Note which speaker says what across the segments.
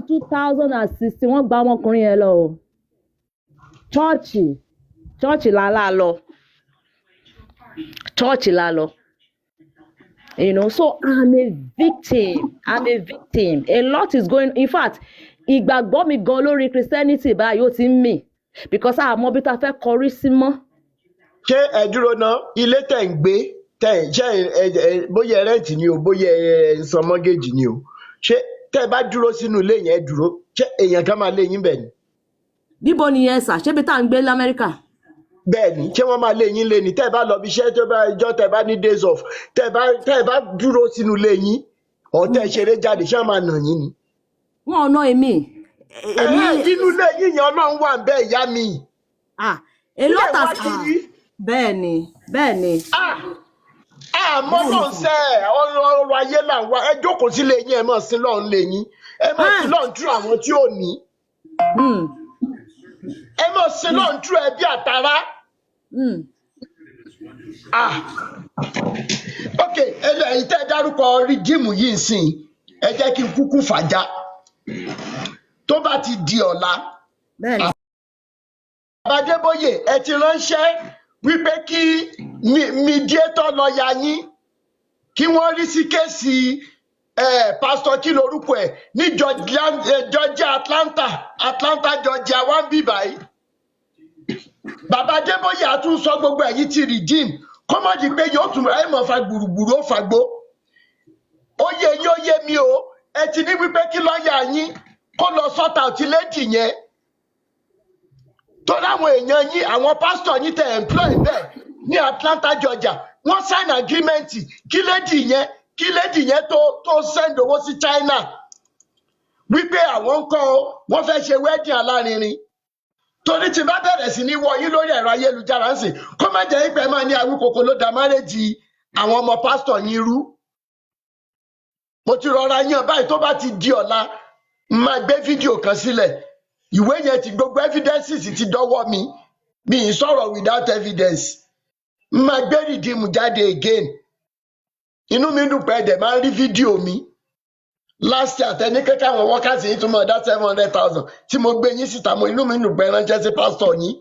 Speaker 1: 2016, wọ́n gba ọmọkùnrin yẹn lọ o. Chọ́ọ̀chì, chọ́ọ̀chì la lọ, chọ́ọ̀chì la lọ. So I'm a victim, I'm a victim. A lot is going. In fact, ìgbàgbọ́ mi gan lórí Christianity báyìí, ó ti ń mì, because àmọ́ bí ta fẹ́ kọrí sí mọ́.
Speaker 2: Ṣé ẹ dúró ná, ilé tẹ̀ ń gbé, tẹ̀ ń ṣe ẹ, bóyá ẹ rent ni o, bóyá ẹ ń san mortgage ni o, ṣé tẹ́ ẹ bá dúró sínú ilé yẹn, dúró, ṣé èèyàn kan máa lé yín bẹ̀ ni?
Speaker 1: Níbo nìyẹn sà? Ṣébi tá à ń gbé lamẹ́ríkà?
Speaker 2: Bẹ́ẹ̀ ni, ṣé wọ́n máa lé yín lé ni? Tẹ́ ẹ bá lọ bí iṣẹ́, tó bá ìjọ tẹ́ ẹ bá ní days off, tẹ́ ẹ bá dúró sínú ilé yín ọ̀, tẹ́ ẹ ṣeré jáde, ṣé wọ́n máa nà yín ni?
Speaker 1: Wọn ò ná èmi. Èmi.
Speaker 2: Ẹ inú ilé yín yẹn, Ọlọ́run wà bẹ́ẹ̀, ìyá mi.
Speaker 1: Ah, a lot
Speaker 2: Ilé
Speaker 1: has
Speaker 2: wa kiri.
Speaker 1: Bẹ́ẹ̀ ni, bẹ́ẹ̀ ni.
Speaker 2: Ah, àmọ́ náà sẹ́ ọ̀rọ̀ ọ̀rọ̀ ayé là ń wá. Ẹ jókòó sílé yín, ẹ mọ̀ sí lọ́run lé yín, ẹ mọ̀ sí lọ́run tú àwọn tí ò ní, ẹ mọ̀ sí lọ́run tú ẹbí àtàrà. Ah, ok, ẹlẹ́yìn tẹ́ dárúkọ Redeem yìí ń sìn, ẹ jẹ́ kí n kúkú fàájà tó bá ti di ọ̀la.
Speaker 1: Bẹ́ẹ̀ ni.
Speaker 2: Adébóyè, ẹ ti ránṣẹ́ wípé kí mediator lọ́ọ̀yà yín, kí wọ́n rí sí case pásítọ̀, kí lorúkọ ẹ̀, ní Georgia, Georgia, Atlanta, Atlanta, Georgia wá ń bì báyìí. Bàbá Adébóyè, á tún sọ gbogbo ẹ̀yin ti Redeem, kó má di pé yóò tún ẹ̀ mọ̀ fa gbùrùgbùrù ó fagbó. Ó yé yín, ó yé mi o. Ẹ ti ní wípé kí lọ́ọ̀yà yín kó lọ sort out lady yẹn, tó láwọn èèyàn yín, àwọn pásítọ̀ yín tẹ̀ employ bẹ́ẹ̀ ní Atlanta, Georgia, wọ́n sign agreement kí lady yẹn tó send owó sí China, wípé àwọn ń kọ́ ọ, wọ́n fẹ́ ṣe wedding alárinrin. Torí tí bá bẹ̀rẹ̀ sí ní wọ yín lórí ẹ̀rọ ayélujára ń sìn, kó má jẹ́ ìpẹ́ máa ní Awíkoko ló da marriage àwọn ọmọ pásítọ̀ yín rú. Mo ti rọra yàn báyìí. Tó bá ti di ọ̀la, n máa gbé fídíò kan sílẹ̀. Ìwé yẹn ti, gbogbo evidences ti dọ́wọ́ mi. Mi ì sọ̀rọ̀ without evidence. N máa gbé Redeem jáde again. Inú mi dùn pé ẹ̀dẹ̀ máa ń rí fídíò mi last year, tẹni kékeré àwọn workers yìí tún máa dá 700,000 tí mo gbé yín síta. Mo inú mi dùn pé ránṣẹ́ sí pásítọ̀ yín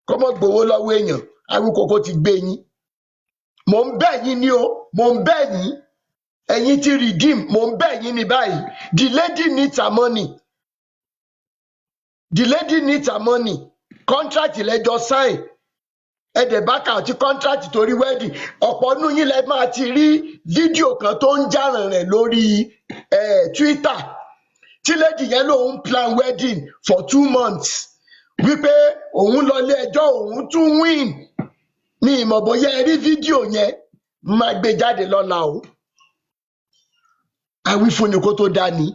Speaker 2: kó mọ̀ gbowó lọ́wọ́ èèyàn. Awíkoko ti gbé yín. Mò ń bẹ̀ yín ní o, mò ń bẹ̀ yín, ẹ̀yin ti Redeem, mò ń bẹ̀ yín ní báyìí. The lady needs her money, the lady needs her money. Contract lẹ́jọ́ sign, ẹ̀dẹ̀ bákà àti contract torí wedding. Ọ̀pọ̀ nínú yín lẹ máa ti rí fídíò kan tó ń jàràn rẹ̀ lórí Twitter, tí lady yẹn lòun plan wedding for 2 months, wípé òun lọ ilé ẹjọ́, òun tún win. Mi ìmọ̀ bóyá ẹ rí fídíò yẹn. Máa gbé jáde lọ́la o. Àwífúnni kó tó dání,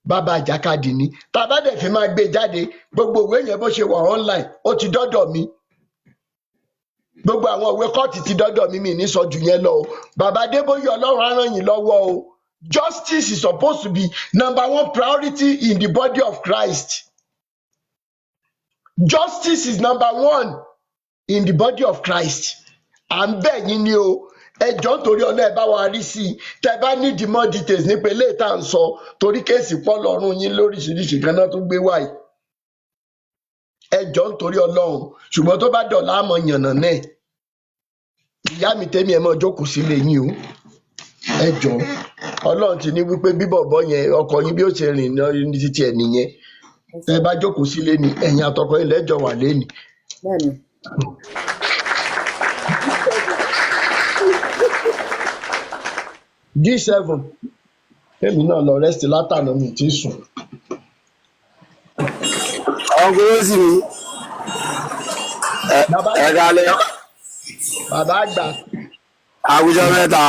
Speaker 2: bàbá àjàkadì ni. Tá a bá dẹ̀ fi máa gbé jáde, gbogbo ìwé yẹn bó ṣe wà online, ó ti dọ́dọ̀ mi. Gbogbo àwọn ìwé kóòtù ti dọ́dọ̀ mi. Mi ní sọ jù yẹn lọ o. Bàbá Adébóyè, Ọlọ́run á ràn yín lọ́wọ́ o. Justice is supposed to be number one priority in the body of Christ. Justice is number one in the body of Christ. À ń bẹ̀ yín ni o. Ẹ jọ̀ọ́, nítorí ọ̀nà, ẹ bá wa rí sí i. Tẹ bá ní the more details nípa eléyìí tá à ń sọ, torí case pọ̀ lọ́rùn yín lóríṣiríṣi kan náà tó gbé wáyìí. Ẹ jọ̀ọ́, nítorí Ọlọ́run. Ṣùgbọ́n tó bá dọ̀la, àmọ́ yànnà náà. Ìyá mi tẹ́mi, ẹ mọ́ jókòó sílé yín o. Ẹ jọ̀ọ́, Ọlọ́run ti ní wípé bí bọ̀bọ́ yẹn, ọkọ yín, bí ó ṣe rìn ní títí ẹ̀ nìyẹn. Tẹ bá jókòó sílé ni, ẹ̀yin àtọkọ yín lẹ́jọ́ wà lẹ́nìí.
Speaker 1: Bẹ́ẹ̀ni.
Speaker 2: G7, èmi náà lọ rest látànà, mi ti sùn.
Speaker 3: Ọkùnrin sì ni ẹ.
Speaker 2: Bàbá.
Speaker 3: Ẹ kalẹ.
Speaker 2: Bàbá àgbà.
Speaker 3: Àwùjọ mẹ́ta.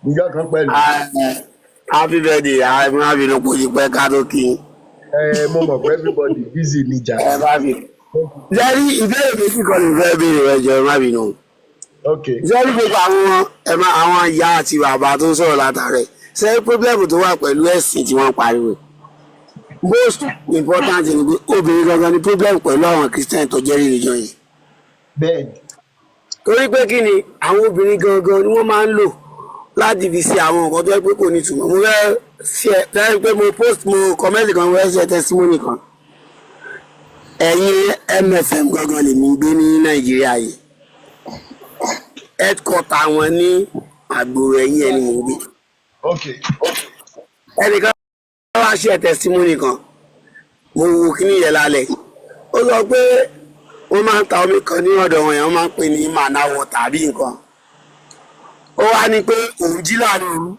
Speaker 2: Ìjọ kan pẹ̀lú.
Speaker 3: Happy birthday. Ẹ má bínú kò yí pẹ́ ká tó kí n.
Speaker 2: Ẹ mo mọ̀ pé everybody busy ní jà.
Speaker 3: Ẹ má bínú. Jẹ́rí, ìbéèrè méjì kan ní fẹ́ béèrè rẹ jọ, ẹ má bínú.
Speaker 2: Ok.
Speaker 3: Jẹ́rí, gbogbo àwọn ẹ má àwọn ìyá àti bàbá tó ń sọ̀rọ̀ látàrẹ, ṣé problem tó wà pẹ̀lú ẹ̀sìn tí wọ́n pariwo, most important ni pé obìnrin gangan ni problem pẹ̀lú àwọn Christian tó jẹ́ religion yìí.
Speaker 2: Bẹ́ẹ̀ni.
Speaker 3: Torí pé kí ni, àwọn obìnrin gangan ni wọ́n máa ń lò. Láti fi ṣe àwọn nǹkan tó yẹ pé kò ní ìtumọ̀. Mo fẹ́ ṣe fẹ́ pé mo post, mo comment kan, mo fẹ́ ṣe testimony kan. Ẹ̀yin MFM gangan lèmi ń gbé ní Nàìjíríà yìí. Headquarter wọn ní àgbòrò, ẹ̀yìn ẹ̀ ni mò ń gbé. Ẹnìkan wá ṣe testimony kan, mo wo kíní yẹn lálẹ́. Ó sọ pé wọ́n máa ń ta omi kan ní ọ̀dọ̀ wọn yẹn, wọ́n máa ń pè ní mana water tàbí nǹkan. Ó wá ní pé òun jí láàrin òru,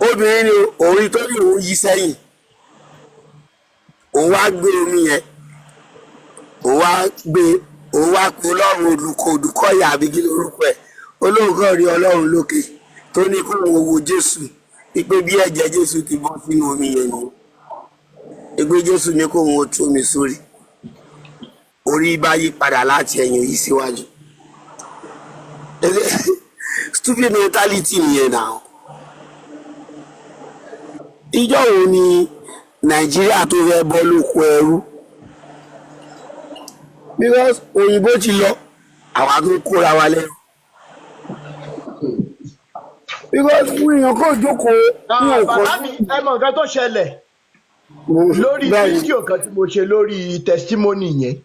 Speaker 3: obìnrin ni òun rí tó ní òun yí sẹ́yìn, òun wá gbé omi yẹn, òun wá gbé, òun wá pe Ọlọ́run olùkọ́ olùkọ́yà àbí kí lorúkọ ẹ̀. Olóògùn rí Ọlọ́run lókè tó ní kó òun wo Jésù, pé bí ẹ̀jẹ̀ Jésù ti bọ́ sínú omi yẹn ni pé Jésù ní kó òun ó tú omi sórí, orí bá yí padà láti ẹ̀yìn yìí síwájú. Stupid mentality nìyẹn náà. Ìjọ wo ni Nàìjíríà tó fẹ́ bọ́ lóko ẹrú? Because òyìnbó ti lọ, àwa tó kóra wa lẹ́rú, because fún èèyàn kò jókòó ní
Speaker 2: Ah,
Speaker 3: òkò.
Speaker 2: Bàbá mi, ẹ mọ nǹkan tó ṣẹlẹ̀ lórí fídíò kan tí mo ṣe lórí testimony yẹn.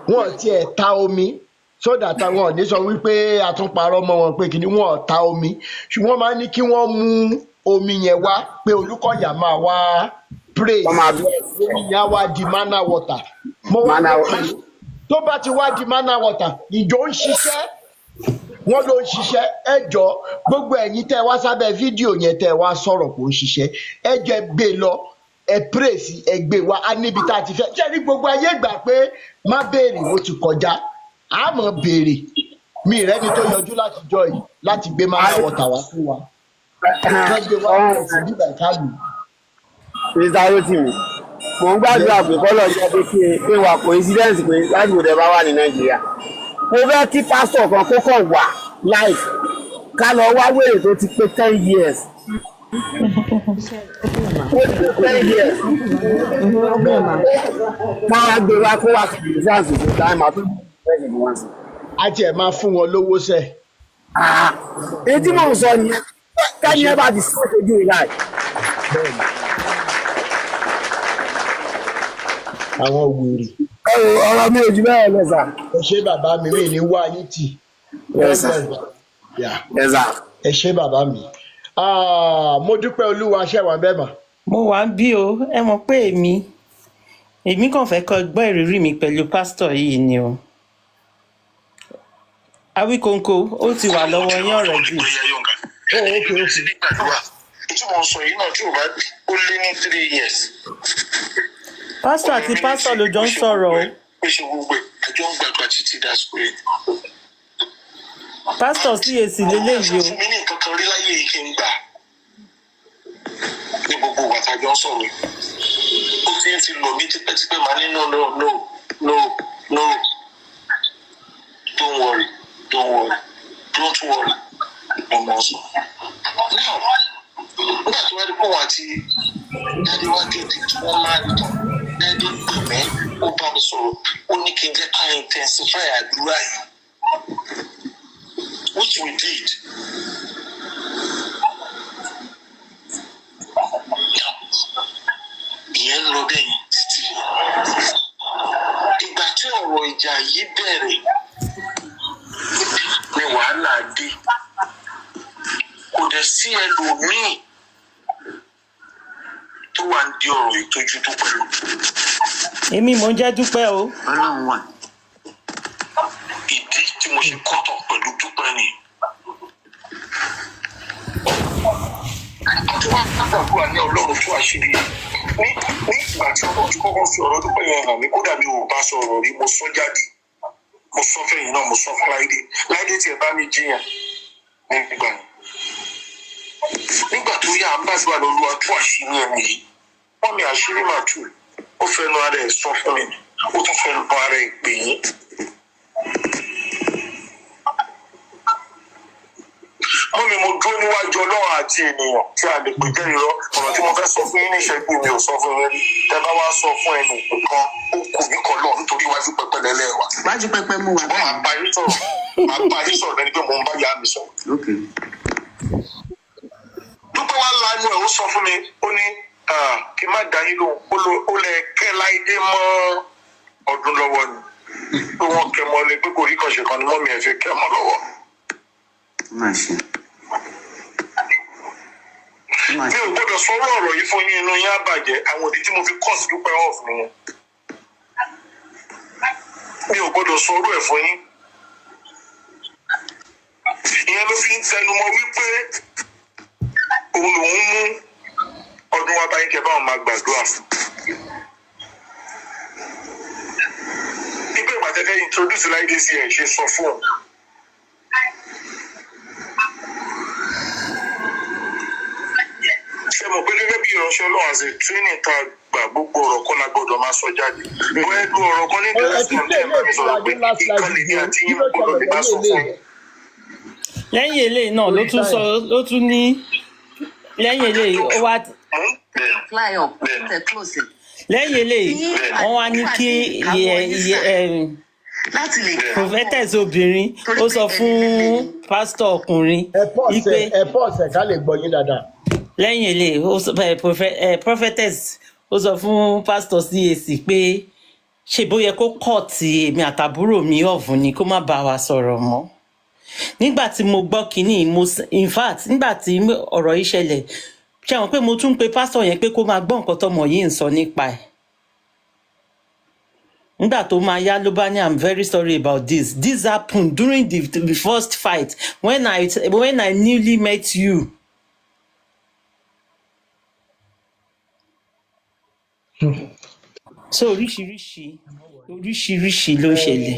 Speaker 2: Wọn tiẹ̀ ta omi sódà táwọn ò ní sọ wípé a tún parọ́ mọ́ wọn pé kìíní. Wọn ò ta omi, ṣùgbọ́n wọ́n máa ń ní kí wọ́n mú omi yẹn wá, pé Olùkọ́yà máa wá pray,
Speaker 3: Wọ́n máa
Speaker 2: omi yẹn á wá di mana water. Mo wá
Speaker 3: Mana
Speaker 2: ní pé tó bá ti wá di mana water, ìjọ ń ṣiṣẹ́, wọ́n ló ń ṣiṣẹ́. Ẹ jọ, gbogbo ẹ̀yin tẹ́ wá sábẹ́ fídíò yẹn, tẹ́ wá sọ̀rọ̀ kò ń ṣiṣẹ́, ẹ jẹ́ gbé lọ, ẹ pray sí, ẹ gbé wá. A níbi tá a ti fẹ́ ṣé ní gbogbo ayé gbà pé má béèrè, ó ti kọjá. A mọ̀ béèrè mi rẹ́ni tó yọjú láti jọ yìí láti gbé mana water wá fún wa, kán gbé wá fún bíbá ìkálù.
Speaker 3: Mr. Rotimi, mò ń gbàdúrà pé kọ́lọ̀ jẹ́ pé kí n pé wà coincidence pé lásìkò tẹ bá wà ní Nàìjíríà, mo fẹ́ kí pásítọ̀ kan kó kàn wà live, ká lọ wá wèrè tó ti pé 10 years, ó ti pé 10 years, ká wá gbé wá kó wá sí ìdíjáàsì fún táìmù àti ìdíjáàsì fún wọn sí.
Speaker 2: A tiẹ̀ máa fún wọn lówó sẹ́.
Speaker 3: Èyí tí mò ń sọ nìyẹn, kẹ́ni ẹ bá ti sọ ojú ìlà ẹ̀.
Speaker 2: Àwọn wèrè.
Speaker 3: Ẹ wo, ọ̀rọ̀ mi ò jù bẹ́ẹ̀ lọ sà.
Speaker 2: Ẹ ṣé bàbá mi, mi ní wá yín tì.
Speaker 3: Yes, sir.
Speaker 2: Yeah.
Speaker 3: Yes, sir.
Speaker 2: Ẹ ṣé bàbá mi. Ah, mo dúpẹ́. Olúwa ṣẹ̀wá bẹ́ẹ̀ mà.
Speaker 4: Mo wà ń bí o. Ẹ mọ̀ pé èmi kàn fẹ́ kọ́ gbọ́ ìrírí mi pẹ̀lú pásítọ̀ yìí ni o. Awíkóńkó, ó ti wà lọ́wọ́ yín already.
Speaker 2: Oh, okay.
Speaker 5: Gbàdúrà tí mo sọ yìí náà, tí ò bá ó lé ní 3 years.
Speaker 4: Pásítọ̀ àti pásítọ̀ ló jọ ń sọ̀rọ̀ o.
Speaker 5: Ó ṣe gbogbo ẹ̀, àjọ ń gbàdúrà títí dásìkò yìí.
Speaker 4: Pásítọ̀ CAC leléyìí o.
Speaker 5: Fún mi ní nǹkan kan rí láyé yìí kí n gbà ní gbogbo ìgbà tá a jọ ń sọ̀rọ̀ yìí. Ó ti ń fi lọ̀ mí tipẹ́tipẹ́, máa ní no, no, no, no, no, don't worry, don't worry, don't worry, mo mọ̀ ọ́ sọ. Now, nígbà tó wá rí pé òun àti daddy wá kéde tí wọ́n máa ń tàn, daddy pè mí, ó bá mi sọ̀rọ̀, ó ní kí n jẹ́ ká intensify àdúrà yìí, which we did. Now, ìyẹn ń lọ bẹ́ẹ̀ yẹn títí ìgbà tí ọ̀rọ̀ ìjà yìí bẹ̀rẹ̀ ni wàhálà dé. Kò dẹ̀ sí ẹlòmíì tó wà ń di ọ̀rọ̀ ìtọ́jú tó pẹ̀lú.
Speaker 4: Èmi mò ń jẹ́ Dúpẹ́ o.
Speaker 5: Ọlọ́run wà. Ìdí tí mo ṣe kọ́tọ̀ pẹ̀lú Dúpẹ́ ni. Àti wá gbàdúrà ní Ọlọ́run tó àṣírí ní ìgbà tí Ọlọ́run ti kọ́kọ́ fi ọ̀rọ̀ Dúpẹ́ yẹn hàn mí, kódà mi ò bá sọ̀rọ̀ rí, mo sọ jáde, mo sọ fẹ́yìn náà, mo sọ fún Láìdé. Láìdé tiẹ̀ bá mi jiyàn nígbà yẹn. Nígbà tó yá, à ń gbàdúrà lọ́lúwa tú àṣírí ẹni yìí. Wọ́n mi àṣírí màá tù, ó fẹnu ara ẹ̀ sọ fún mi, ó tún fẹnu ara ẹ̀ pè yín. Mú mi, mo dúró níwájú Ọlọ́run àti ènìyàn tí a lè pè jẹ́ irọ́. Ọ̀rọ̀ tí mo fẹ́ sọ fún yín ní ìṣẹ́jú, mi ò sọ fún yín rí. Tẹ bá wá sọ fún ẹnì kan, ó kù mí kan lọ, nítorí iwájú pẹpẹ lẹ́lẹ́wà.
Speaker 6: Wájú pẹpẹ mú wa.
Speaker 5: Ṣùgbọ́n màá bá yín sọ̀rọ̀, màá bá yín sọ̀rọ̀ lẹ́ni pé mo ń bá ìyá mi sọ̀rọ̀.
Speaker 6: Ok.
Speaker 5: Dúpẹ́ wá lanu ẹ̀, ó sọ fún mi, ó ní, "Ah, kí n má dá yín lóhùn." Ó lẹ kẹ́ Láìdé mọ́ ọdún lọ́wọ́ ni, pé wọ́n kẹ́ mọ́ ni, pé kò rí kànṣe kan ni mọ́mí ẹ̀ fi kẹ́ mọ́ lọ́wọ́.
Speaker 6: Má ṣe. Má
Speaker 5: Mi
Speaker 6: ṣe.
Speaker 5: ò gbọ́dọ̀ sọ̀rọ̀ ọ̀rọ̀ yìí fún yín, inú yín á bàjẹ́. Àwọn òdì tí mo fi kọ́ọ̀sì Dúpẹ́ off nìyẹn. Mi ò gbọ́dọ̀ sọ̀rọ̀ ẹ̀ fún yín. Ìyẹn ló fi ń tẹnumọ́ wípé òun lòún mú ọdún wa báyìí kẹ báwọn máa gbàdúrà fún. Nígbà ìgbà tẹ́tẹ́ introduce Láìdé sí ẹ̀ ṣe sọ fún un. Ṣé mọ̀ pé gẹ́gẹ́ bí ìránṣẹ́ Ọlọ́run, àti training tá a gbà, gbogbo ọ̀rọ̀ kọ́ la gbọ́dọ̀ máa sọ jáde. Bọ́ ẹ lu ọ̀rọ̀ kan ní
Speaker 2: Ẹ ti
Speaker 5: ìdílé
Speaker 2: play
Speaker 5: ẹ̀ bá mi
Speaker 2: ilé
Speaker 5: sọ̀rọ̀ pé
Speaker 2: ìfúnra ní last live
Speaker 5: ìkànnì ní
Speaker 2: video.
Speaker 5: àti
Speaker 2: Kí
Speaker 5: yín
Speaker 2: ló
Speaker 5: gbọ́dọ̀
Speaker 2: ṣẹlẹ̀
Speaker 5: lè má
Speaker 2: lẹ́yìn
Speaker 5: sọ fún
Speaker 2: eléyìí?
Speaker 5: yín.
Speaker 4: Lẹ́yìn eléyìí náà ló tún sọ, ló tún ní lẹ́yìn eléyìí ó wá
Speaker 6: Fly up, tẹ close it.
Speaker 4: Lẹ́yìn eléyìí, wọ́n wá ní kí iye
Speaker 6: Láti lè káwọ́.
Speaker 4: Prophetess obìnrin
Speaker 6: Torí
Speaker 4: ó
Speaker 6: pé
Speaker 4: sọ
Speaker 6: ẹni
Speaker 4: fún
Speaker 6: líle ni.
Speaker 4: pásítọ̀ ọkùnrin
Speaker 2: Ẹ pause.
Speaker 4: wípé
Speaker 2: Ẹ pause ẹ ká lè gbọ́ yín dáadáa.
Speaker 4: Lẹ́yìn eléyìí, ó sọ prophetess ó sọ fún pásítọ̀ CAC pé ṣe bó yẹ kó cut èmi àtàbúrò mi off ni, kó má bá wa sọ̀rọ̀ mọ́. Nígbà tí mo gbọ́ kínní, in fact, nígbà tí ọ̀rọ̀ yìí ṣẹlẹ̀, ṣe àwọn pé mo tún pe pásítọ̀ yẹn pé kó máa gbọ́ nǹkan tọmọ yìí ń sọ nípa ẹ̀. Nígbà tó máa yá, ló bá ní, "I'm very sorry about this. This happened during the first fight when I newly met you." So oríṣiríṣi oríṣiríṣi ló ń ṣẹlẹ̀.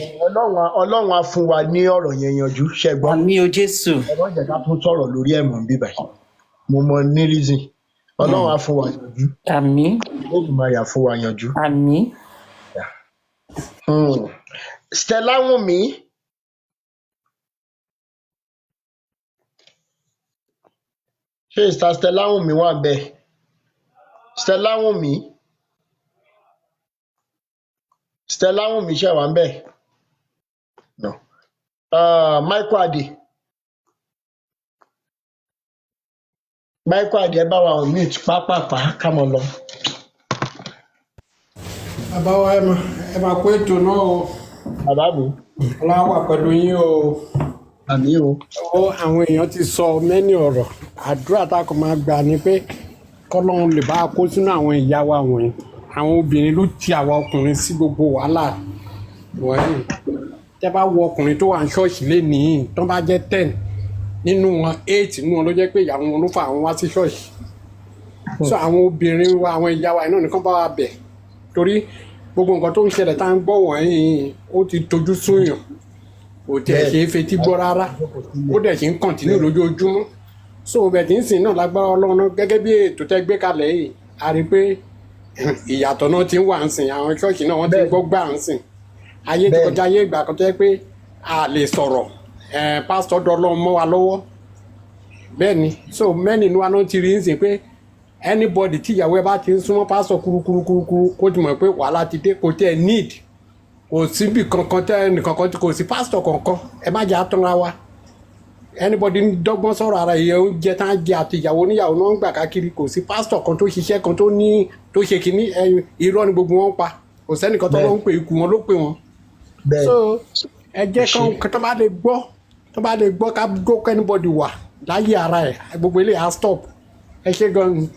Speaker 2: Ọlọ́run á fún wa ní ọ̀rọ̀ yẹn yanjú, ṣe gbọ́?
Speaker 4: Àmín o, Jésù.
Speaker 2: Ẹ má jẹ́ ká tún sọ̀rọ̀ lórí ẹ̀ mọ́ bí báyìí. Mo mọ ní reason. Ọlọ́run á fún wa yanjú.
Speaker 4: Àmín.
Speaker 2: Olódùmarè á fún wa yanjú.
Speaker 4: Àmín.
Speaker 2: Stella Wunmi, ṣé Star Stella Wunmi wà ń bẹ̀? Stella Wunmi, Stella Wunmi, ṣe wà ń bẹ̀? No. Michael Ade, Michael Ade, ẹ bá wa unmute pápápá ká mọ lọ.
Speaker 7: Bàbá wa, ẹ máa kó ètò náà o.
Speaker 2: Bàbá mi.
Speaker 7: Ọlọ́run wà pẹ̀lú yín o.
Speaker 2: Àmín o.
Speaker 7: Ó àwọn èèyàn ti sọ mẹ́ni ọ̀rọ̀. Àdúrà tá a kò máa gbà ni pé kọ́lọ́run lè bá a kó sínú àwọn ìyá wa wọ̀nyí. Àwọn obìnrin ló ti àwa ọkùnrin sí gbogbo wàhálà wọ̀nyí. Tẹ́ bá wo ọkùnrin tó wà ní ṣọ́ọ̀ṣì lénìí, tó bá jẹ́ 10 nínú wọn, 8 nínú wọn ló jẹ́ pé ìyàwó wọn ló fà àwọn wá sí ṣọ́ọ̀ṣì. So àwọn obìnrin wa, àwọn ìyá wa náà nìkan bá wa bẹ̀, torí gbogbo nǹkan tó ń ṣẹlẹ̀ tá à ń gbọ́ wọ̀nyí, ó ti tojú súnyàn, kò tiẹ̀ ṣe é fetí gbọ́ rárá, ó dẹ̀ ṣe ń continue lójoojúmọ́. So bẹ̀ tí ń sìn náà, lágbára Ọlọ́run náà, gẹ́gẹ́ bí ètò tẹ́ gbé kalẹ̀ yìí, a rí i pé ìyàtọ̀ náà ti ń wà ń sìn. Àwọn ṣọ́ọ̀ṣì náà, wọ́n ti ń gbọ́ gbà ń sìn. Ayé ti kọjá ayé ìgbà kan tó yẹ pé a lè sọ̀rọ̀ ẹ̀ pásítọ̀ dọ́lọ́ mọ́ wa lọ́wọ́. Bẹ́ẹ̀ ni. So mẹ́rin inú wa náà ti rí ń sìn pé anybody tí ìyàwó ẹ bá ti ń súnmọ́ pásítọ̀ kúrúkúrúkúrú, kó ti mọ̀ pé wàhálà ti dé. Kò tẹ́ ẹ need, kò síbi kankan tẹ́ ẹnìkankan, kò sí pásítọ̀ kankan. Ẹ má jẹ́ àtúnra wa. Anybody ń dọ́gbọ́n sọ̀rọ̀ ara ìyẹn, oúnjẹ tá à ń jẹ àti ìyàwó oníyàwó náà ń gbà káàkiri. Kò sí pásítọ̀ kan tó ṣiṣẹ́ kan tó ní tó ṣe kínní. Irọ́ ni gbogbo wọn pa. Kò sẹ́nìkan tó ló ń pè, ikú wọn ló pè wọn. So ẹ jẹ́ kán tó bá lè gbọ́, tó bá lè gbọ́, ká gbó anybody wà láyé ara ẹ̀, gbogbo eléyìí á stop. Ẹ ṣé gan ni.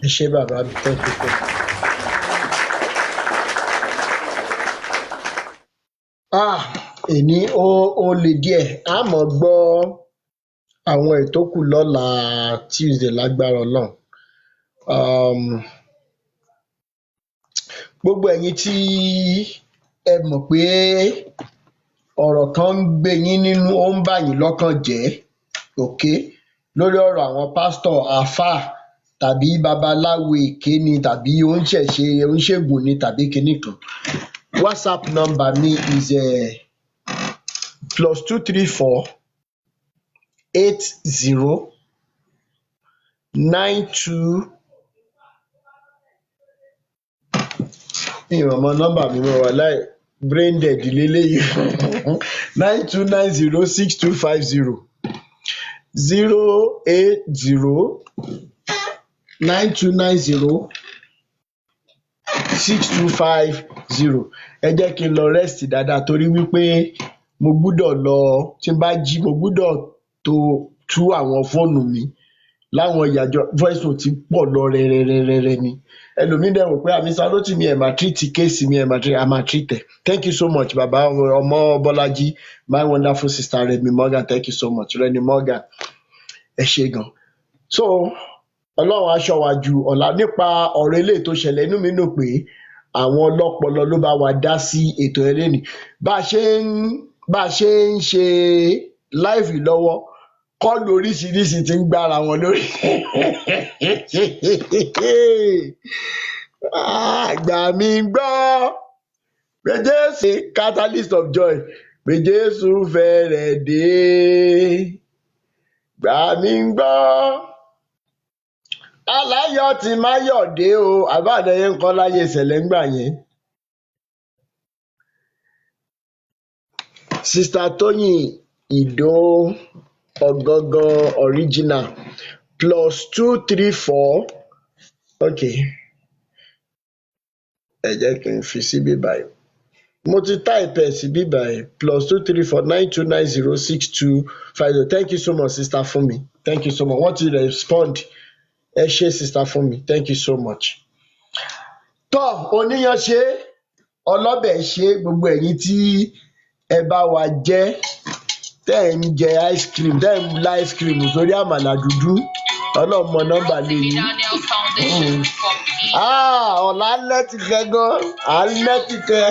Speaker 2: Ẹ ṣé bàbá mi, thank you so much. Ah, èní ó le díẹ̀. A mọ̀ gbọ́ àwọn ètò kù lọ́la Tuesday lágbára Ọlọ́run. Gbogbo ẹ̀yin tí ẹ mọ̀ pé ọ̀rọ̀ kan ń gbé yín nínú, ó ń bà yín lọ́kàn jẹ́, okay, lórí ọ̀rọ̀ àwọn pásítọ̀, àáfàá tàbí babaláwo èké ni tàbí oníṣẹ̀ṣe, oníṣègùn ni tàbí kinní kan, WhatsApp number mi is +234 80 92. Mi ò mọ nọ́mbà mi mọ́, wàláì, brain dead leléyìí. 92906250. 08092906250. Ẹ jẹ́ kí n lọ rest dáadáa torí wípé mo gbúdọ̀ lọ, tí n bá jí mo gbúdọ̀ tó tú àwọn fóònù mi láwọn ìyàjọ voice note pọ̀ lọ rẹ́rẹ́rẹ́rẹ́ ni. Ẹlòmíín dẹ̀ wò pé àmì Rótìmí ẹ̀ máa treat case mi, ẹ̀ máa treat, àmà treat ẹ̀. Thank you so much, bàbá ọmọ Bọ́lájí, my wonderful sister Remi Morgan, thank you so much, Remi Morgan, ẹ ṣé gan. So Ọlọ́run aṣọ wa ju ọ̀la nípa ọ̀rọ̀ eléyìí tó ṣẹlẹ̀. Inú mi dùn pé àwọn ọlọ́pọlọ ló bá wa dá sí ètò ẹlẹ́nìí. Bá a ṣe ń ṣe live lọ́wọ́, call oríṣiríṣi ti ń gbára wọn lórí. Àgbà mi gbọ́ pé Jésù catalyst of joy, pé Jésù fẹ́rẹ̀ dé. Gbà mí gbọ́, aláyọ̀ tí máyọ̀ dé o. Àbáàdé yẹn ń kọ́ láyé ìṣẹ̀lẹ̀ ńgbà yẹn. Sister Tóyìn Ìdó Ọ̀gangan original +234. Okay, ẹ jẹ́ kí n fi síbí báyìí. Mo ti type ẹ̀ síbí báyìí, +23492906250. Thank you so much, Sister Funmi. Thank you so much. Wọ́n ti respond. Ẹ ṣé, Sister Funmi. Thank you so much. Tọ́ oníyan ṣe, ọlọ́bẹ̀ ṣe, gbogbo ẹ̀yin tí ẹ bá wa jẹ́, tẹ́ ẹ̀ ń jẹ ice cream, tẹ́ ẹ̀ ń lá ice cream sórí àmàlà dúdú, Ọlọ́run mọ nọ́mbà lé yín. Ah, ọ̀la ń lẹ́tì kẹ́ gan, à ń lẹ́tì kẹ́.